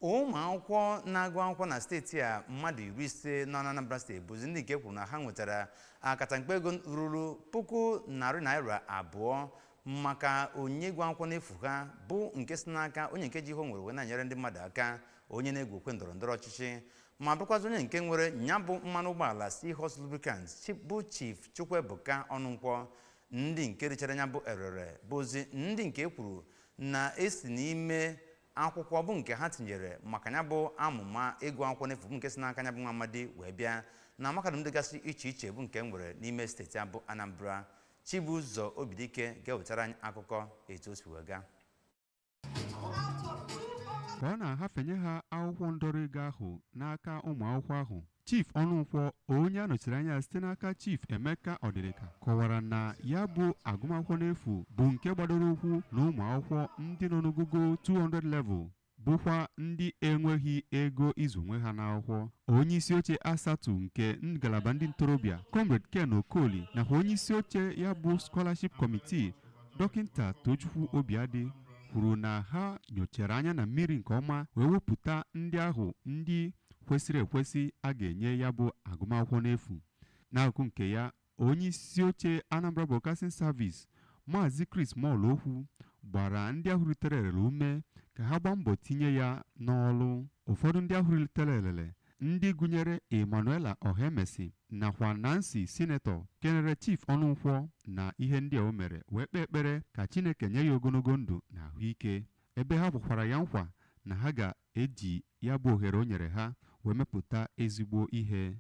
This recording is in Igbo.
Ụmụ akwụkwọ na-agụ akwụkwọ na steeti a mmadụ 50 nọ na Anambra Steeti bụzi ndị nke kwuru na ha nwetara akatamkpo ego ruru ₦200,000 maka onyinye ịgụ akwụkwọ n'efu ha, bụ nke si n'aka onye nke ji ihe o nwere wee na-enyere ndị mmadụ aka, onye na-egwu okwe ndọrọ ndọrọ ọchịchị ma bụrụkwazị onye nke nwere nya bụ mmanụ ụgbọala Seahorse Lubricants, bụ Chief Chukwuebuka Ọnụnkwọ. Ndị nke richara nya bụ erere bụzi ndị nke kwuru na esi n'ime akwụkwọ bụ nke ha tinyere maka ya bụ amụma ịgụ akwụkwọ n'efu bụ nke si n'aka ya bụ nwa amadi wee bịa na mahadum dịgasị iche iche bụ nke nwere n'ime steeti a bụ Anambra. Chibụzọ Obidike ga-ewetara anyị akụkọ etu o si wee gaa. Ka ọ na-ahafenye ha akwụkwọ ndọrọ ego ahụ n'aka ụmụ akwụkwọ ahụ, Chief Ọnụnkwọ, onye a nọchiri anya site n'aka Chief Emeka Ọdịrịka, kọwara na ya bụ agụmakwụkwọ n'efu bụ nke gbadoro ụkwụ na ụmụ akwụkwọ ndị nọ n'ogogo 200 level, bụkwa ndị enweghị ego ịzụ onwe ha n'akwụkwọ. Onye isi oche ASATU nke ngalaba ndị ntorobịa, Comrade Ken Okoli, nakwa onye isi oche ya bụ Scholarship Committee, Dọkịta Tochukwu Obiadị, kwuru na ha nyochara anya na mmiri nke ọma wee wepụta ndị ahụ ndị kwesịrị ekwesị a ga-enye ya bụ agụmakwụkwọ n'efu. N'akụkụ nke ya, onye isi oche Anambra Broadcasting Service, Maazị Chris Molokwu, gbara ndị ahụ ritere elele ume ka ha gbaa mbọ tinye ya n'ọlụ. Ụfọdụ ndị ahụ ritere elele, ndị gụnyere Emmanuela Ohemesi nakwa Nancy Sinetọ, kenere Chief Ọnụnkwọ na ihe ndị a o mere wee kpee ekpere ka Chineke nye ya ogologo ndụ na ahụike, ebe ha gbakwara ya nkwa na ha ga-eji ya bụ ohere o nyere ha wee mepụta ezigbo ihe.